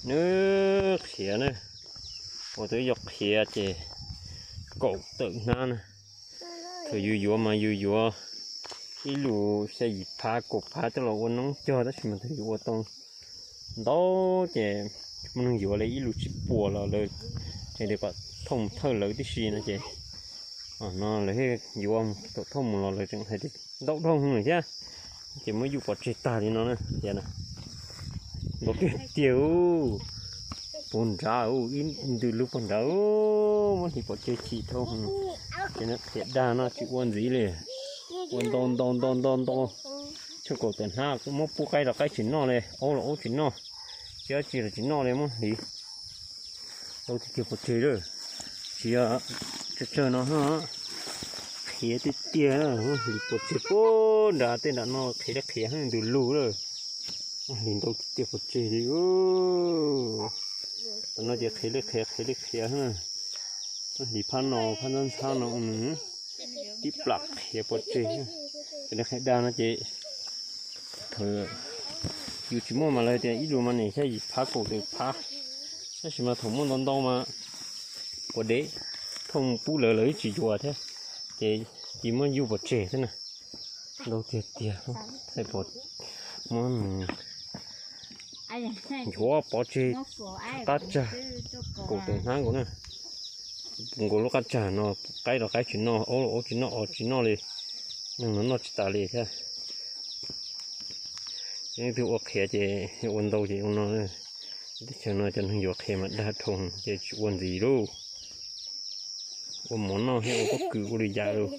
Nws qhiav na, ua tau ib co qhiav ces kaum tawm hnab na. Thaum yus yuav mas yus yuav ib lus xya yim phav kaum phav coj los ua noob cog, tab sis mas thaum yus ua tau ntau ces muaj neeg yuav li ib lus tsib puas los lawv hais tias kom thauj mus thawj lawv tib si no ces no lawv thiaj yuav kom thauj mus los lawv tseem hais tias ntau dhau lawm thiab. Ces muab yuj pov tseg tag li no na, tias ntau tiag tiag, puag nrad, ib ntws lug puag nrad, muab hliv pov tseg chim dhau. Ces qhiav dag no tsis ua ntxiv li, ua ntau ntau ntau ntau ntau, tshuav kaum tawm hnab kuj muab pub qaib los qaib tsis noj li, aub los aub tsis noj, tsis dab tsi los tsis noj li, muab hliv ntau tiag tiag pov tseg lawm. Tsis yog tsawg tsawg no, qhiav tiag tiag, hliv pov tseg puag nrad, tej nram no qhiav li qhiav ntws lug lawm. Hliv ntau tiag tiag pov tseg li. Tam no ces qhiav li qhiav, qhiav li qhiav, hliv phab no phab ntxhab ntxhab no, tib plam qhiav pov tseg. Ces qhiav dag no ces thaum yus tsis muaj mas lawv tias ib lus mas nim xya yim phav kaum tawm phav, tab sis mas thaum muaj ntau ntau mas puas deb, thauj mus pub lawv lawv tsis yuav thiab, ces cia muab yuj pov tseg thiab na. Ntau tiag tiag, thaij pov, muab nchuav pov tseg qab tsag, kaum tawm hnab nkaus na. Puag nkaus lub qab tsag no, qaib los qaib tsis noj, aub los aub tsis noj, os tsis noj li, neeg los noj tsis tas li thiab. Leej twg ua qhiav ces ua ntau ces ua no. Teb chaws no cov neeg yuav qhiav mas dag dhau ces tsis ua ntxiv lauj. Ua mov noj thiab ua pob kws ua li yam lauj.